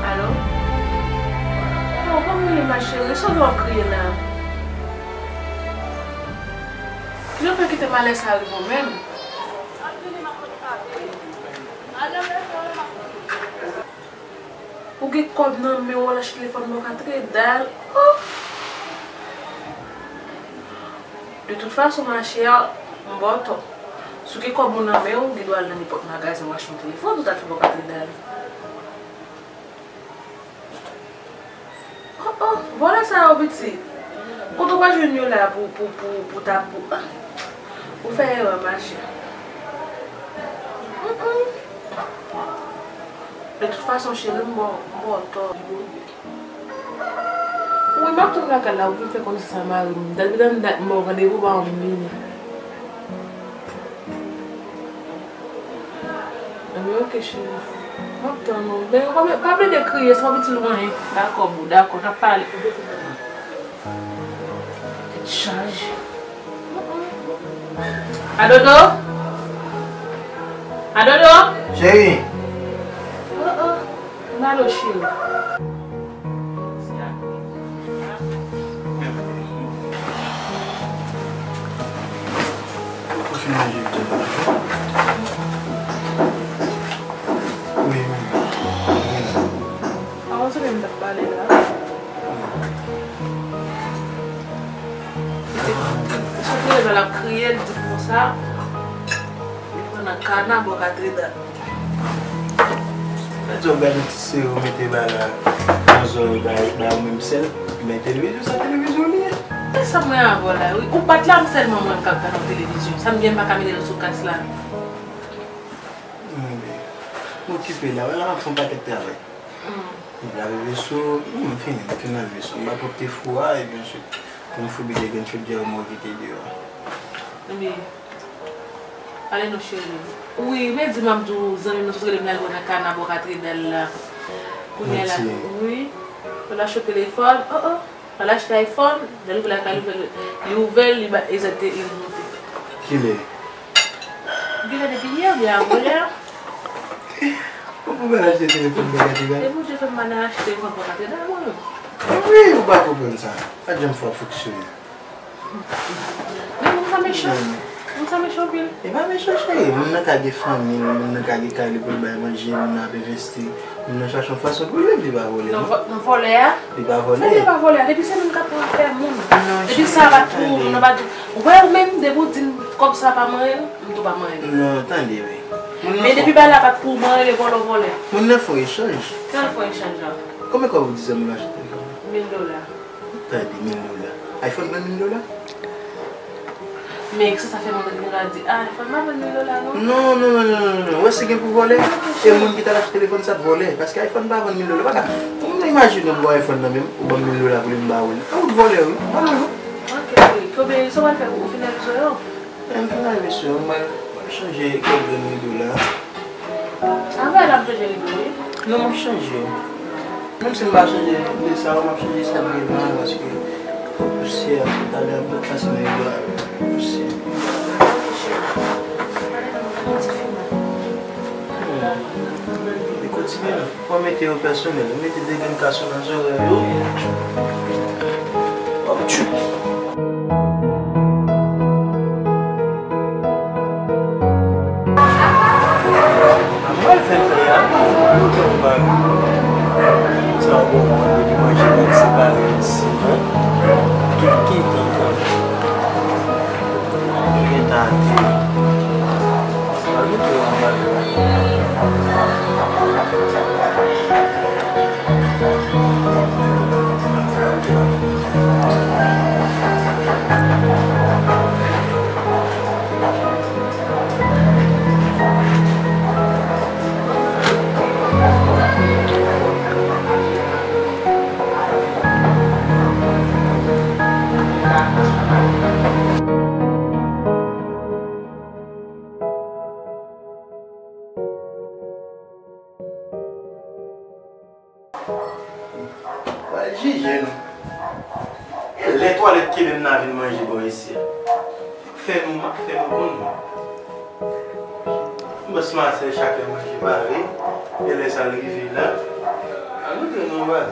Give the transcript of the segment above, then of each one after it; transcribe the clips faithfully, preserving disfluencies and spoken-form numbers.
Alo? Oh, kòman w ye, ma chérie? Sa w ap kriye la? Kijan w fè kite malè sa rive w menm? Ou gen kòb nan men w, w al achte telefòn, men w ka trede l. Oh! De tout fason, ma chère, m ba w tò. Si w gen kòb ou nan men w, ou gen dwa al nan nenpòt magazen, w achte yon telefòn, ou ta fè w ka trede l. Oh, oh, vòlè sa yo, pitit. Kote w pa jwenn yo la pou, pou, pou, pou ta, pou, ah. Ou fè erè, ma chère. Mm, mm. De tout fason, cheri, m ba w, m ba w tò. Wi, m ap tann lakay la, ou vin fè konnen sa mari m. Dat, dat, dat, m ba w randevou, ba w m vini. Anben, oke, cheri. M ap tann ou. Men, pa, pa plede kriye, se pa piti lwen. Dakò, boo, dakò, n ap pale. Tèt chaje. Adodo? Adodo? Cheri. Oh, oh. M ale, cheri. Ou fin manje pita la? Wi, wi. Avan se menm t ap pale la. Pitit, sot leve l ap kriye, l di konsa, li pran nan kana bò katedral. Sa di w gade yon ti sere w mete ba la, nan zòrèy ba, ba ou menm sèl, men televizyon sa televizyon li ye. E sa mwen avè w la, wi. Ou bat la, m sèlman mwen k ap gade yon televizyon. Sa m gen m pa ka mete l sou kas la. Anben, m okipe la, wè la m ap fè yon pakèt travay. Mm. M lave veso, non, m fini, m fin lave veso. M ba pwòpte fou a, epi answit, pou m foubi de grenn chodyè mwen kite deyò a. Anben, pale non, cheri. Wi, men di m ap di w, zanmi m nan sot rele m la, l wè nan kana bò katedral la. Kounye a la, wi. L achte telefòn, oh, oh. L achte iPhone, lè l rive lakay li, li ouvè l, li ba, egzakte, li monte. Kilè? Genlè depi yè oubyen avan yè. Ou pral achte telefòn pou katedral? E Bondye fè m pa nan achte telefòn pou katedral, mwen menm. Wi, ou pa konprann sa. Pa t janm fè w fonksyone. Men moun sa mechan. Moun sa mechan anpil. E pa mechan, cheri. Moun nan ka gen fanmi l, moun nan ka gen kay li pou l bay manje, moun nan ap envesti, moun nan chache yon fason pou l viv, li pa vòlè, non. Nan vò-, nan vòlè a? Li pa vòlè. Sa li pa vòlè a? Depi se moun k ap pran afè moun. Non, cheri, tande. Depi sa pa t pou ou, moun nan pa di, ou wè ou menm, depi w di m kòb sa pa mwen, m tou pa mwen. Non, tande, wi. Moun nan fò. Men depi bagay la pa t pou ou, mwen rele vòlè w vòlè. Moun nan fè yon echanj. Sa l fè yon echanj la? Konbyen kòb ou di zanmi w achte telefòn? Mil dola. Tande, mil dola. iPhone vann mil dola? Men se sa fè mwen tande moun la di, ah, iPhone pa vann mil dola, non. Non, non, non, non, non, non. Ou wè si gen pou vòlè, e moun ki t al achte telefòn sa t vòlè. Paske iPhone pa vann mil dola. Pa ka, ou imajine m gon iPhone nan men m, ou ban m mil dola pou li m ba ou li. A ou t vòlè, wi. Vòlè, wi. Ok, wi. Kobe, sa w al fè, ou finalize yo? E, m finalize yo, m al, m al chanje kèk grenn rido la. Apre la, m chanje rido, wi. Non, m ap chanje yo. Menm si m pa chanje de sa yo, m ap chanje sa k devan an, paske pousyè a, talè ap pase nan rido a, pousyè. Hmm. Li kontinye la. Ou mete yo pèsonèl, ou mete de grenn kason nan zòrèy ou. Wap tchou. Mwen fè fè a, mwen fè yon bagay. Sa w konprann, depi manje bak separe isi, non? Tout ki tan fè. Mwen ta di. Sa nou fè yon bagay. Pral jije nou. E lè twalèt kenbe m nan vin manje bò isi a. M ap fè nou, m ap fè nou konn. Bòs Masèl chak lè manje pare, e lè sa l rive la. An nou gen nou bagay.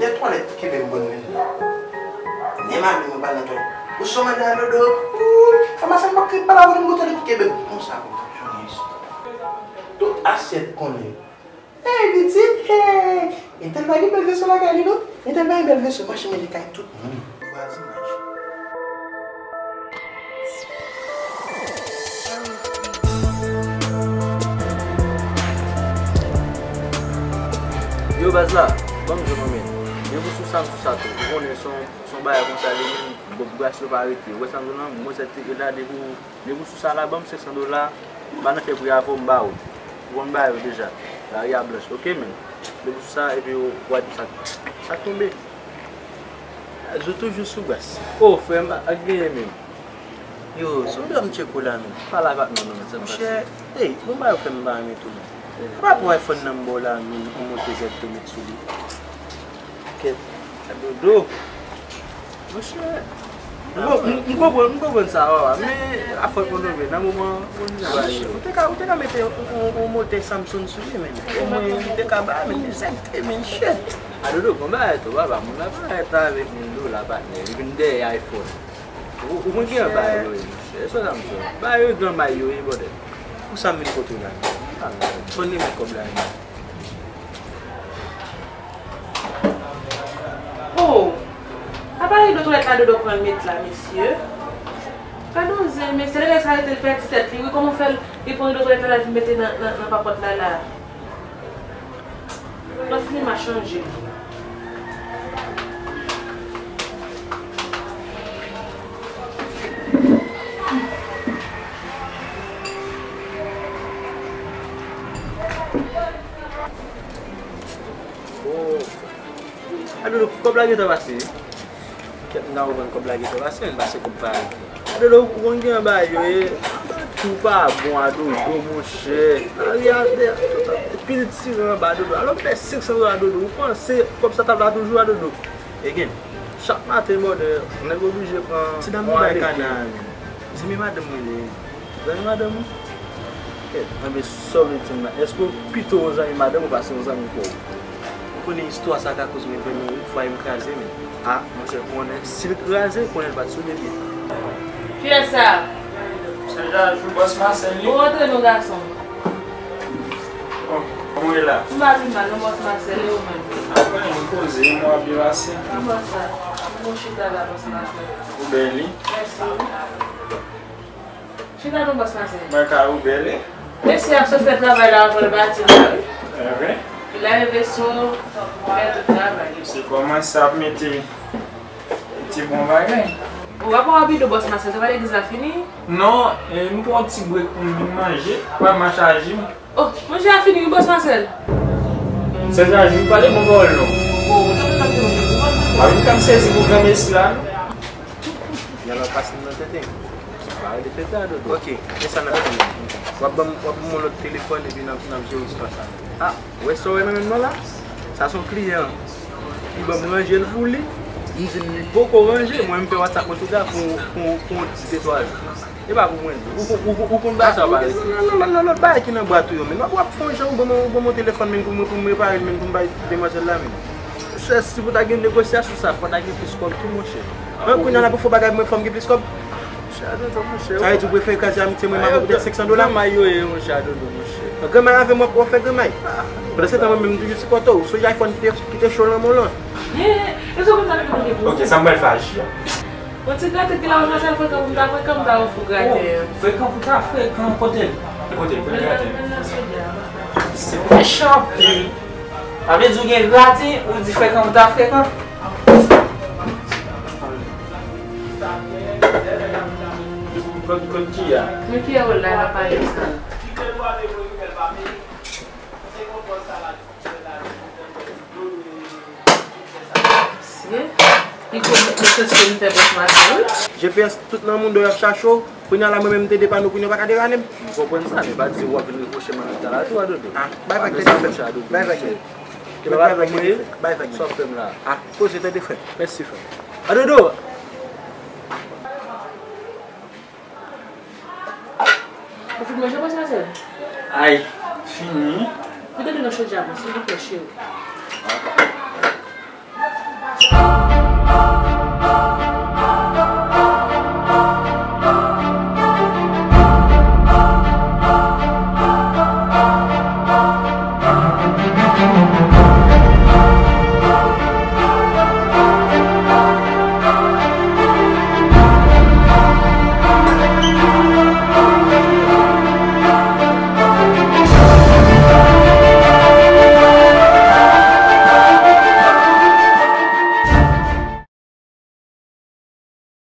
Lè twalèt kenbe m konn men. Lè m ale mwen pral nan twalèt. Ou son mande a dodo. Fanm a sa m p ap kriye pale avè l, m gon twalèt ki kenbe m. Konsa pou m t ap jounen isi. Tout asyèt konnen. Hey, pitit, hey! Entèl pa gen bèl veso lakay li, non? Entèl pa gen bèl veso, mache manje kay tout moun. Vwazinaj. Yo, baz la, ban m di w, men. Yo, pou sou sa, m sou sa tou. Ou konnen, se yon, se yon bagay konsa, li menm, bon, bras yo pa rete. Ou wè sa m di w lan? Mwen, se te la, depi w Depi w sou sa la, ban m senk san dola, m pa nan fè pri avè w, m ba ou. Ou konn bagay yo deja. Lari a blanch, oke, men. Depi w sou sa, epi w, w a di sa, sa k tonbe. Zo toujou sou bras. O, frè m, ak genyen menm. Yo, se yon dòm tcheko la, menm. Pale avè m non, non, men, sa pase. Monchè, ey, bon bagay ou fè m pa renmen tou, non. Ou pa pran iPhone nan m ba w la, menm, yon moute zèt tou met sou li. Kèt. Dodo. Monchè. M, m, m konprann, m konprann sa, papa. Men, a fòs mwen tonbe, nan moman, ou di sa, ou te ka, ou te ka mete yon, yon, yon motè Samsung sou li, men. Omwen, li te ka ba, men, men, sa te, men, shit. A Dodo, bon bagay tou, papa. Moun la pa rete avèk mil dola, patnè. Li vin dèyè iPhone. Ou, ou konn ki jan bagay yo ye, monchè. E sa Samsung. Bagay yo gran may yo ye, bòdèl. Pou sa m vin kote w la, men. Konn li met kòb la, men. Oh! Apa rido twalèt la Dodo pran l met la, mesye? Gade yon zen, mesye, lè nèg sa rete l pèdi tèt li, wi, kòman w fè l, li pran rido twalèt la, l al vin mete nan, nan, nan papòt la, la? Lòt fini m a chanje. Oh. A Dodo, kòb la gentan pase. Kèt, m ta konprann kòb la gentan pase, men pase kòb pa rete. A Dodo, ou konn ki jan bagay yo ye, tou pa bon a Dodo, monchè. Lari a, tout, tout, pitit tire anba Dodo. Alò m fè senk san dola Dodo, ou panse kòb sa t ap la toujou a Dodo? E gen, chak maten, bòdè, nèg oblije pran yon ale. Ti dam nan bay kana a, men. Zanmi madanm mwen li ye. Zanmi madanm ou? Anben, sa w vle di m la? Èske w pito yon zanmi madanm ou pase yon zanmi kò w? Ou konnen istwa sa ka koz mwen vrèman yon fwa m kraze, men. A, monchè, konnen si l kraze, konnen l pa t sou de pye. Kiyès sa? Se Jajou, bòs Masèl, wi. Ou rantre non, gason. Bon, kòman w ye la? M pa pi mal non, bòs Masèl, e ou menm? Apa, m poze, m ap byen pase. Kòman sa? M chita la, bòs Masèl. Ou bèl, wi. Mèsi. Chita non, bòs Masèl. Mwen ka ou bèl, e? Mesye ap sot fè travay la avan l pati la, wi. Lave veso, fè tout travay. Se kòmanse ap mete ti bon bagay. Ou pa pran rapid ou, bòs Masèl, se pa legliz la fini? Non, e, m pran yon ti brek pou m vin manje, pa m a chaje m. Oh, manje a fini wi, bòs Masèl. Sè Jajou, pale bon pawòl non. Ou pa vin fè m sezi pou granmesi la non. Yon lòt pase m nan tete. Pa rele tete a, Dodo. Ok, men sa n ap fè. W ap ban m, w ap ban m yon lòt telefòn epi n ap, n ap jere istwa sa. A, ou wè sa w wè nan men m nan la? Sa se yon kliyan. Li ban m ranje l pou li. M di l li poko ranje, mwen m fè WhatsApp mwen tout la pou, pou, pou yon ti de twa jou. E pa pou mwen di. Ou, ou, ou, ou konn bagay sa w pa rete. Non, non, non, non, lòt bagay ki nan bwat ou yo, men w ap fè yon jan ou ban mwen, ou ban mwen telefòn men pou mwen, pou m repare l men pou m bay demwazèl la men. Monchè, si pou ta gen negosyasyon sa, fò ta gen plis kòb tou, monchè. Men kounye a la pou fè bagay pou mwen, fò m gen plis kòb. Monchè, a dodo, monchè. Sa vle di ou prefere kraze amitye mwen avè w poutèt senk san dola? Granmay yo ye, monchè, a dodo, monchè. Granmay avè mwen, w ap fè granmay. Pandan se tan mwen menm m toujou sipòte w. Ou sonje iPhone ki te, ki te cho lan men w lan? Ok, sa m pral fè a jis la. Bon, ti graten ki la, mwen sa frekan pou m ta frekan, m ta ofri w graten an. Frekan pou ta frekan, kote l? Kote l? Kote graten? Se mechan anpil. Sa vle di ou gen graten, ou di frekan pou ta frekan? Kot, kot ki a? Men ki a w la, la pa gen sa. Mesye, li konn mesye se li fè bòs maten, wi. G P S tout nan moun do y ap chache w. Kounye a la, mwen menm, m te depann ou, kounye a w pa ka depann m. M konprann sa, men pa di w ap vin repwoche m an lòt tan la tou, a dodo. Ah, bay vag tèt fè m. Bay vag tèt. Bay vag tèt. Bay vag tèt. Sa w ap fè m la? Ah, poze tande frè. Mèsi frè. A dodo! Ou fin manje, bòs Masèl? Ay, fini. Vide dlo nan chodyè a, silvouplè, cheri. Apa.